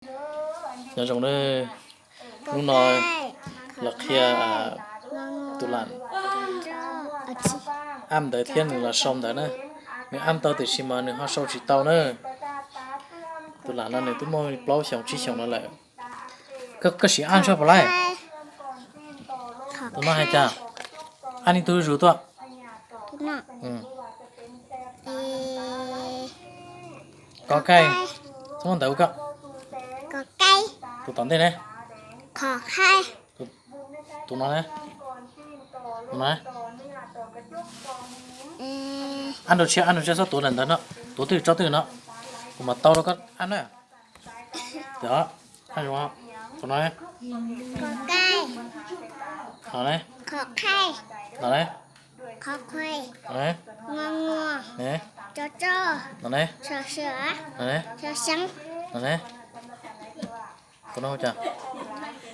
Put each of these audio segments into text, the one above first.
Nyob zoo na, hnub no los qhia tus lam am ntawv thiab nws los sau ntawv na. Nws am tau tiam sis mas nws ho sau tsis tau na. Tus lam no nws twb muaj plaub xyoos tsib xyoos no lawm. Koj siv am zog puas laij? Tus no hais cas? Am li tus zus tuaj. Koj kaij, txhob muab ntawv ua koj. Tus tom ntej ne? Tus no ne? Tus no ne? Ab nrau tshiab, ab nrau tshiab, txhob tuav daim ntawv no, tuav twg tso twg no, kuv mam tau rau koj ab na. Tus no, no ne, no ne, no ne, no ne, tus no cas,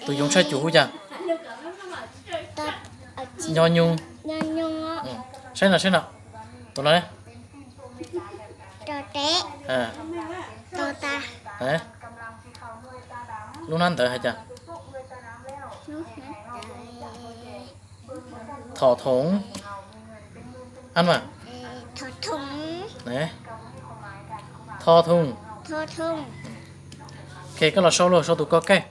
tus yoov tshaj cum hu cas? Nyo nyoog. Saib no, saib no, tus no ne? Lub hnab ntawd hais cas? Thom thoom. Ab mas, thom thoom. Ok, koj los sau lauj, sau tus ko kaij.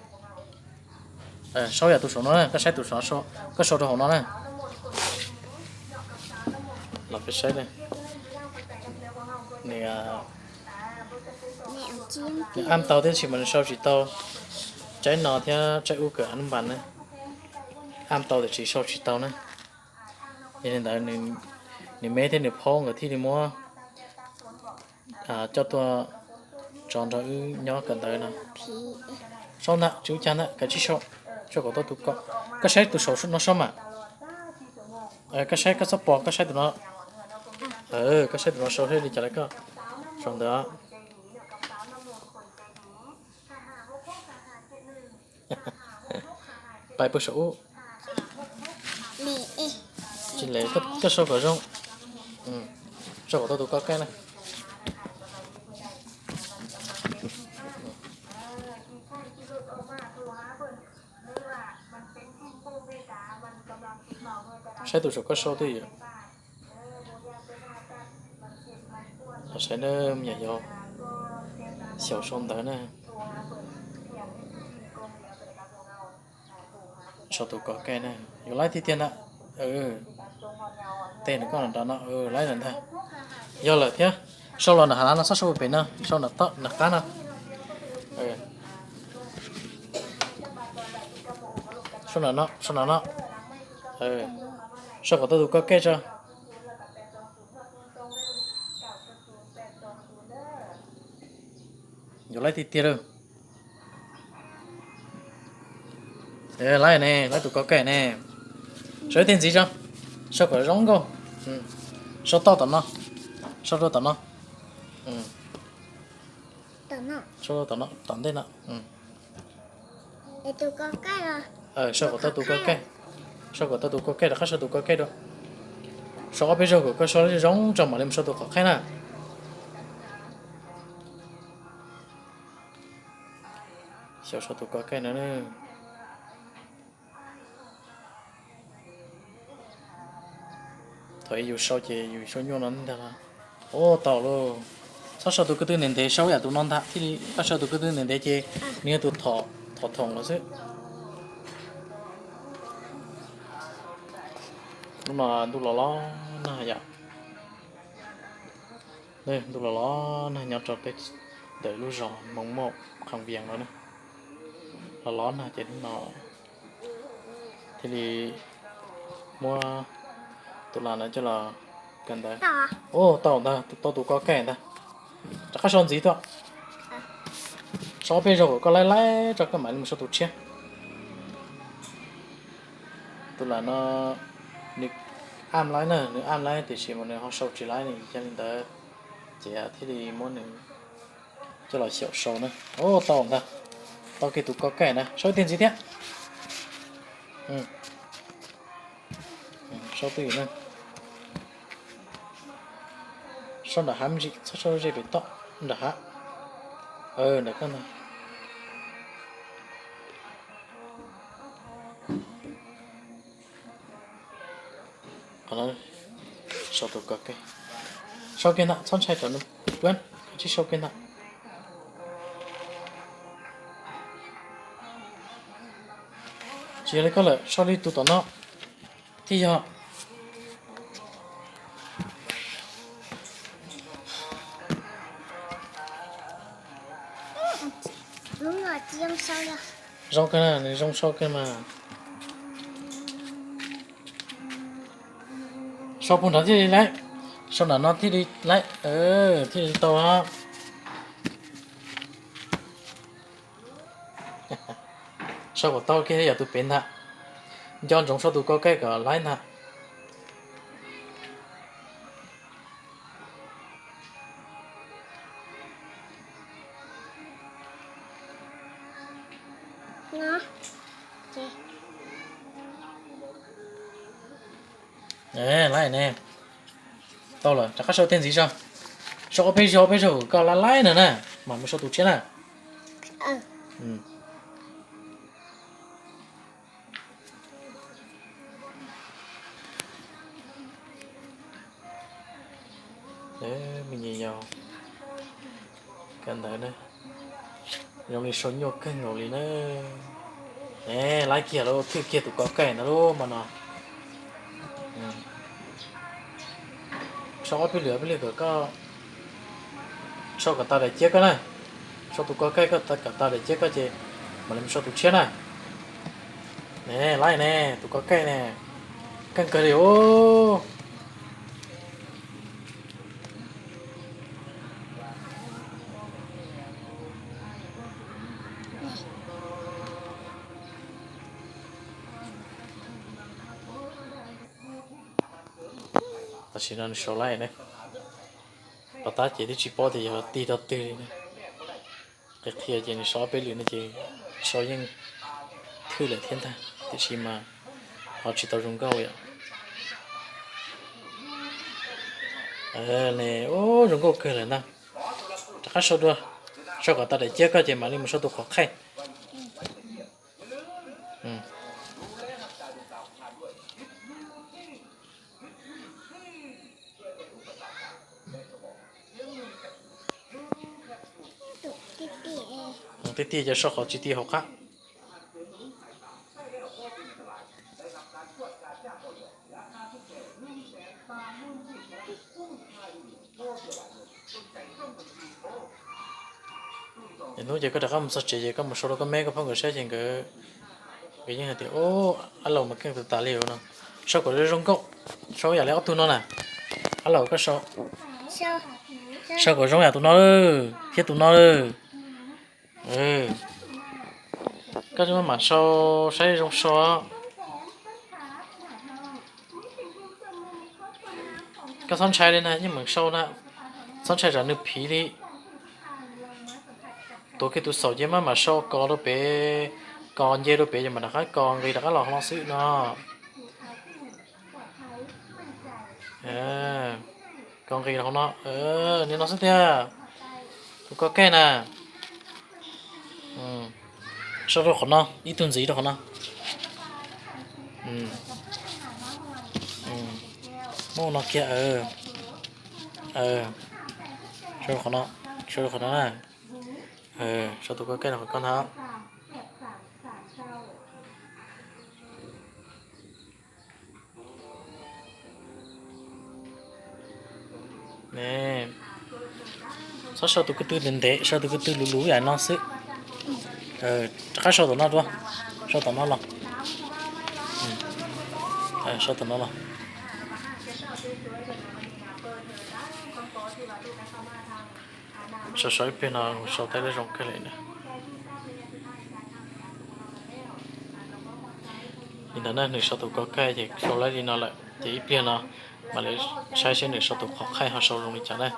Sau yam tus saum no na, koj saib tus saum, koj sau rau hauv no na. Los peb saib, nws am tau tiam sis mas nws sau tsis tau. Tsaib no thiab tsaib ub kawm anub npas na, am tau tiam sis sau tsis tau na. Yog li ntawd nws me thiab nws phaub nkawd thiaj li muab coj tuaj tso nrog wb nyob kawm ntawv no. Sau ntag, tsis ua cas ntag, kav tsij sau, sau kom tau tus ko. Koj saib tus saum no saib mas. Koj saib, koj txhob pom, koj saib tus no. Koj saib tus no sau thiaj li cas lawm, koj sau ntawd. Pais pw saum ub. Tsis le, koj sau kom zoo. Sau kom tau tus ko kaij na. Saib tus saum koj sau twj ywm. Los saib na, me nyuam yaus xyaum sau ntawv na. Sau tus ko kaij na, yuav laib tiag tiag ntag. Tej nws koj nram no laib lawm ntag. Yog lawm thiab, sau los nram hav no, txhob sau pem no, sau nram qab no. Sau nram no, sau nram no. Sau kom tau tus ko kaij tso. Yuav laib tiag tiag lauj. Laib ne, laib tus ko kaij ne. Sau ib teg ntxiv tso, sau kom zoo nkauj. Sau toj tom no, sau rau tom no. Sau rau tom no, tom ntej no. Sau kom tau tus ko kaij, sau kom tau tus ko kaij rov qab sau tus ko kaij dua. Sau ob peb zaug kom koj sau zoo tso mam li mus sau tus qhov qhaib na. Xyaum sau tus ko kaij no. Thaum yus sau ces yus sau nyuaj no ntag. Ua tau lauj. Txhob sau tus ko tw ntev ntev, sau yam tus no ntag thiaj li, koj sau tus ko tw ntev ntev ces nws yog tus thom thoom los xwb. Hnub no ntuj los los nag yom. Ntuj los los nag nyob rau peb ntawm lub zos Moos Moj Qhas Vias no na. Los los nag ces hnub no thiaj li muab tus las no coj los kawm ntawv. Ua tau ntag, tau tus ko kaij ntag. Rov qab sau ntxiv tuaj. Sau ob peb zaug kom koj laib laib tso koj mam li mus sau tus tshiab. Tus las no nws am laib na, nws am laib tiam sis mas nws ho sau tsis laib ne, yog li ntawd ces thiaj li muab nws coj los xyaum sau na. Ua tau ntag, tau kiag tus ko kaij na, sau ib teg ntxiv thiab. Sau twj ywm na. Sau nram hav me ntsis, txhob sau ze pem toj, nram hav. Nram koj ntag. Sau tus ko ke, sau kiag ntag, txhob ntshai tsam nws tuab, koj tsis sau kiag ntag. Tsis yog li koj lawm, sau li tus tom no thiaj yog. Zoo kawg na, nws zoo sau kawg mas. Sau puag nrad thiaj li laib, sau nram no thiaj li laib, thiaj li tau. Sau kom tau kiag yog tus pem ntag. Nco ntsoov sau tus ko ke kom laib ntag. Laib ne, tau lawm, rov qab sau tej ntxiv tso. Sau ob peb zaug, ob peb zaug kom koj laib laib no na, mam mus sau tus tshiab na. Me nyuam yaus, kawm ntawv na, zoo li sau nyuaj kawg nkaus li na. Laib kiag lawm, thwj kiag tus ko ke ntawd lub mas no. Sau ob peb lwm, ob peb lwm kom koj sau kom tau daim ciab koj na. Sau tus ko ke koj kom tau daim ciab koj ces mam li mus sau tus tshiab na. Ne, laib ne, tus ko ke ne, keej kawg li os. Tam sim no nws sau laib ne, pov tab ces twb tsis paub tias yog tig rau twg li ne. Qhia qhia ces nws sau ob peb lwm no ces sau yeej thwj lawm thiab ntag, tiam sis mas ho tsis tau zoo nkauj yom. Ne, ub, zoo nkauj kawg lawm ntag. Rov qab sau dua, sau kom tau daim ciab koj ces mam li mus sau tus qhov qhaij. Tib tiaj ces sau qhov tsis ti hauv qab. Hnub ces koj rov qab mus txog tsev ces koj mus sau rau koj me koj phooj ywg saib ces nkawd, nkawd yeej hais tias, ub, ab laus mas keej tas tas li no. Sau kom zoo nkauj, sau yam li ob tug no na. Ab laus koj sau, sau kom zoo yam tus no thiab tus no. Koj mam sau saib zoo sau. Koj txhob ntshai li na, yeej meem sau na, txhob ntshai tsam nws phiv li. Tuav kiag tus xaum ces maj mam sau kos rau pem, kos nce rau pem ces mam rov qab kos nqis rov qab los hauv no xwb no. Kos nqis los hauv no, niag no xwb tiag. Tus ko ke na. Sau rau qhov no, ib tug ntxiv rau qhov no. Muab no kiag. Sau rau qhov no, sau rau qhov no na. Sau tus ko ke rau qhov ko ntag. Txhob sau tus ko tw ntev ntev, sau tus ko tw luv luv yam no xwb. Rov qab sau tom no dua, sau tom no los. Sau tom no los. Sau sau ib pliag no sau tau zoo kawg li na. Li ntawd na, nws sau tus ko ke ces sau laib li no lawm ces ib pliag no mam li saib seb nws sau tus qhov qhaij ho sau zoo li cas na.